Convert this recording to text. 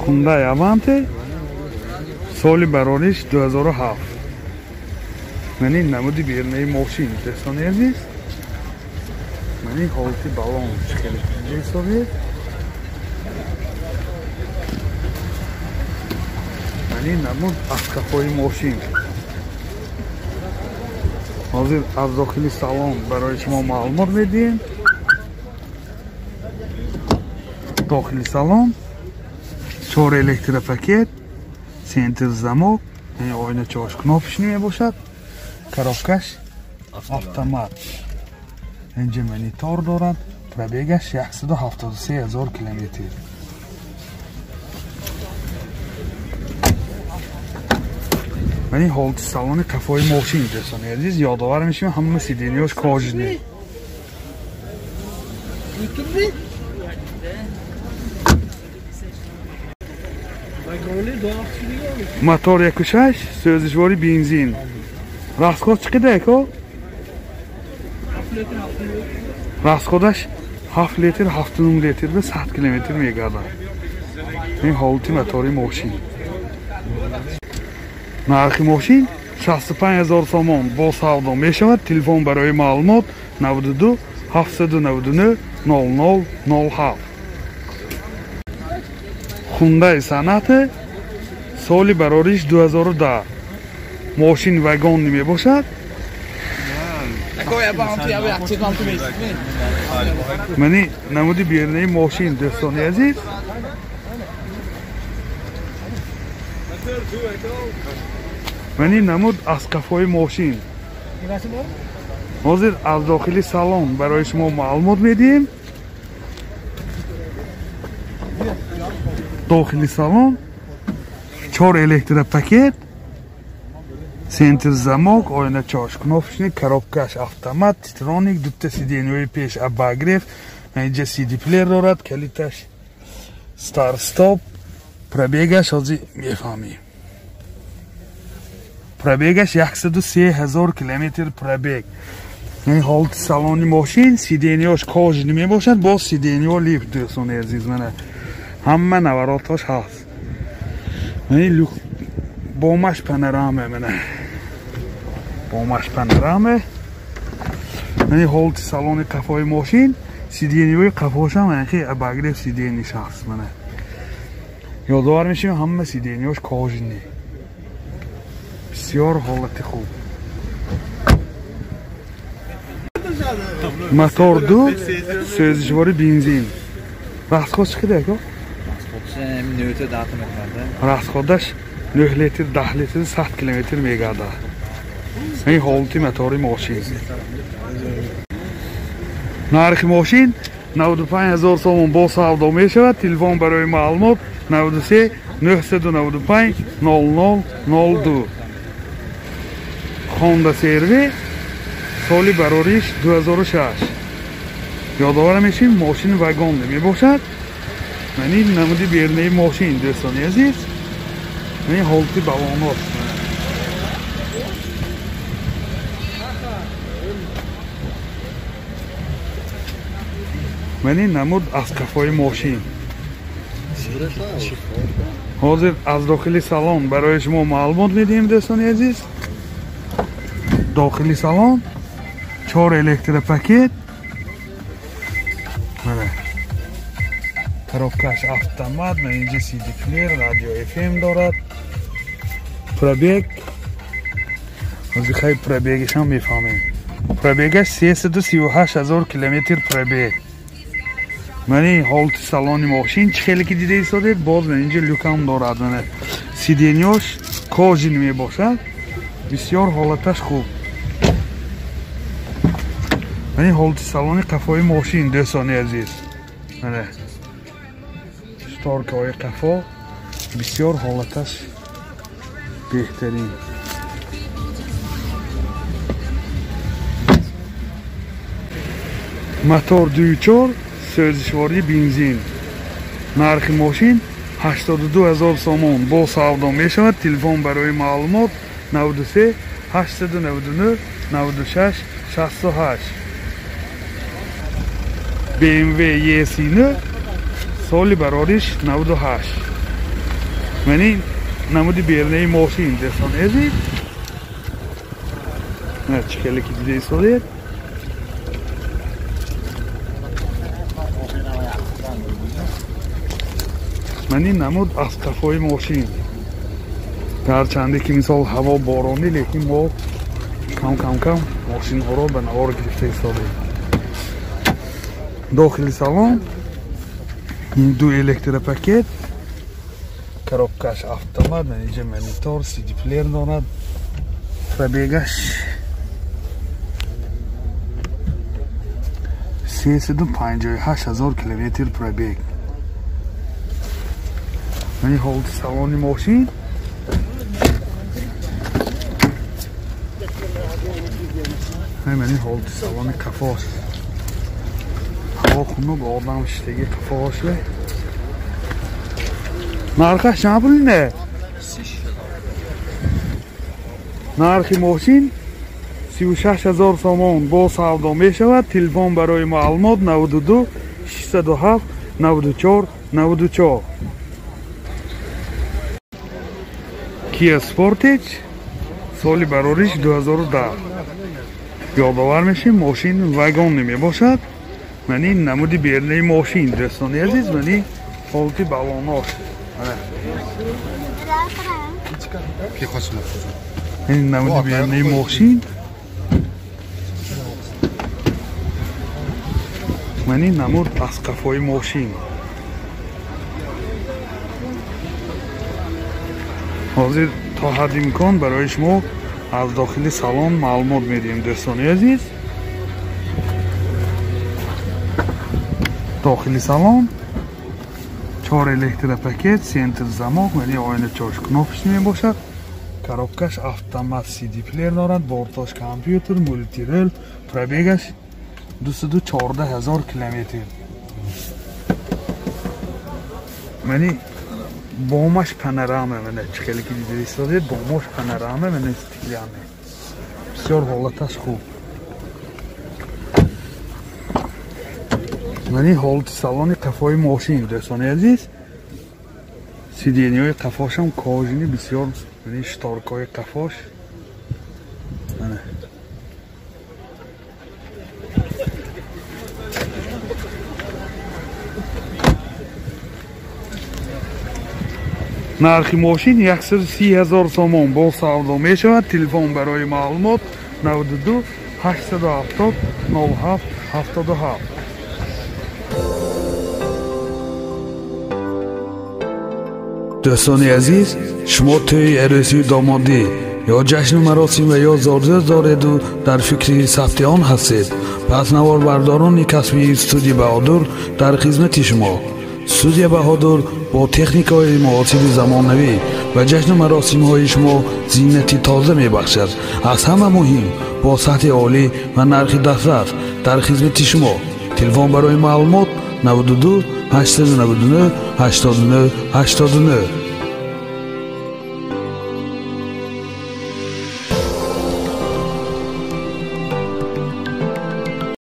Hyundai Avante соли барориш 2007. Ман ин намуди берунаи мошин дӯстони азиз. Ман ин ҳолати балон хеле ҳисобед. Ман ин намуд аз қафои мошин. Ҳозир аз дохили салон барои шумо маълумот медиҳем. Дохили салон чор электропакет, центр замок, яъне ойначаҳош кнопочный мебошад, коробкаш автомат. Инҷа монитор дорад, пробегаш 173 000 километр. Ман ин ҳолати салони қафои мошин дӯстони азиз ёдовар мешавем, ҳама сиденияш кожаный. Мотор 1.6, сӯзишвори бензин. Расход чӣ қадар ако? Расходаш 7 литр, 7.5 литр ба 100 километр мегардад. Ин ҳолати мотори мошин. Нархи мошин 65 000 сомон бо савдо мешавад. Телефон барои маълумот 92 799 00 07. Hyundai Sonata соли барориш 2010. Мошин вагонни мебошад. Мани намуди берунаи мошин дӯстони азиз. Мани намуд аз қафои мошин. Ҳозир аз дохили салон барои шумо маълумот медиҳем. Дохили салон чор электропакет, центр замок, ойначаҳош кнопочный, коробкаш автомат, титроник, дута сиденьяҳои пеш обогрев, инҷа CD плеер дорад, калиташ старт стоп, пробегаш ҳозир мефаҳмем. Пробегаш 103 000 километр пробег. Ин ҳолати салони мошин, сиденьяҳош кожаный мебошад, боз сиденьяҳо лифт дӯстони азиз, мана ҳама наворотҳош ҳаст. Мани люк бомаш панорама, мана бомаш панорама. Мани ҳолати салони қафои мошин, сиденьяҳои қафошам анхи обогрев сиденьяш ҳаст, мана. Ёдовар мешавем, ҳама сиденьяҳош кожаный. Бисёр ҳолати хуб. Мотор 2, сӯзишвори бензин. Расход чӣ қадар ако? Расходаш 9 литр, 10 литр, 100 километр мегардад. Ин ҳолати мотори мошин. Нархи мошин 95 000 сомон бо савдо мешавад. Телефон барои маълумот 93 995 00 02. Honda CR-V соли барориш 2006. Ёдовар мешавем, мошин вагон мебошад. Ман ин намуди берунаи мошин дӯстони азиз. Ман ин ҳолати балонот. Ман ин намуд аз қафои мошин. Ҳозир аз дохили салон барои шумо маълумот медиҳем дӯстони азиз. Дохили салон чор электропакет, мана коробкаш автомат, ман инҷа CD плеер, радио FM дорад. Пробег ҳозир хай пробегашам мефаҳмем. Пробегаш 338 000 километр пробег. Ман ин ҳолати салони мошин чӣ хеле ки дида истодед, боз ман инҷа люкам дорад, мана сиденьяш кожаный мебошад. Бисёр ҳолаташ хуб. Ман ин ҳолати салони қафои мошин дӯстони азиз. Мана шторкаҳои қафо бисёр ҳолаташ беҳтарин. Мотор 2.4, сӯзишвории бензин. Нархи мошин 82 000 сомон бо савдо мешавад. Телефон барои маълумот 93 899 96 68. BMW E39 соли барориш 98. Ман ин намуди берунаи мошин дӯстони азиз. Чӣ хеле ки дида истодед. Ман ин намуд аз қафои мошин. Гарчанде ки мисол ҳаво боронӣ, лекин мо кам кам кам мошинҳоро ба навор гирифта истодем. Дохили салон ин ду электропакет, коробкаш автомат, инҷа монитор, CD плеер дорад. Пробегаш 358 ҳазор километр пробег. Мани ҳолати салони мошин. Мани ҳолати салони қафош. Ҳаво хунук, одам шиштаги қафош. Нархаш чанд пул ине? Нархи мошин 36 ҳазор сомон бо савдо мешавад. Телефон барои маълумот 92 607 94 94. Kia Sportage соли барориш 2010. Ёдовар мешем, мошин вагонӣ мебошад. Ман ин намуди берунаи мошин дӯстони азиз, ман ин ҳолати балонош. Ин намуди берунаи мошин. Ман ин намуд аз қафои мошин. Ҳозир то ҳадди имкон барои шумо аз дохили салон маълумот медиҳем дӯстони азиз. Дохили салон 4 электропакет, центр замок, яъне оина чоркнопочный мебошад. Коробкаш автомат, CD плеер дорад, бортош компютер, мультирел, пробегаш 214 ҳазор километр. Мани бомаш панорама, мана чӣ хеле ки дида истодед, бомаш панорама, мана стеклянный. Бисёр ҳолаташ хуб. Мани ҳолати салони қафои мошин дӯстони азиз. Сиденьяҳои қафошам кожини, бисёр мани шторкҳои қафош. Мана нархи мошин 130 ҳазор сомон бо савдо мешавад. Телефон барои маълумот 92 870 07 77. Дӯстони азиз, шумо тӯи арӯсии домодӣ ё ҷашну маросим ва ё зорзӯз дореду дар фикри сабти он ҳастед, пас наворбардорони касбии студия Баҳодур дар хизмати шумо. Студия Баҳодур бо техникаҳои муосири замонавӣ ва ҷашну маросимҳои шумо зинати тоза мебахшад. Аз ҳама муҳим, бо сатҳи олӣ ва нархи дастрас дар хизмати шумо. Телефон барои маълумот 92 899 89 89.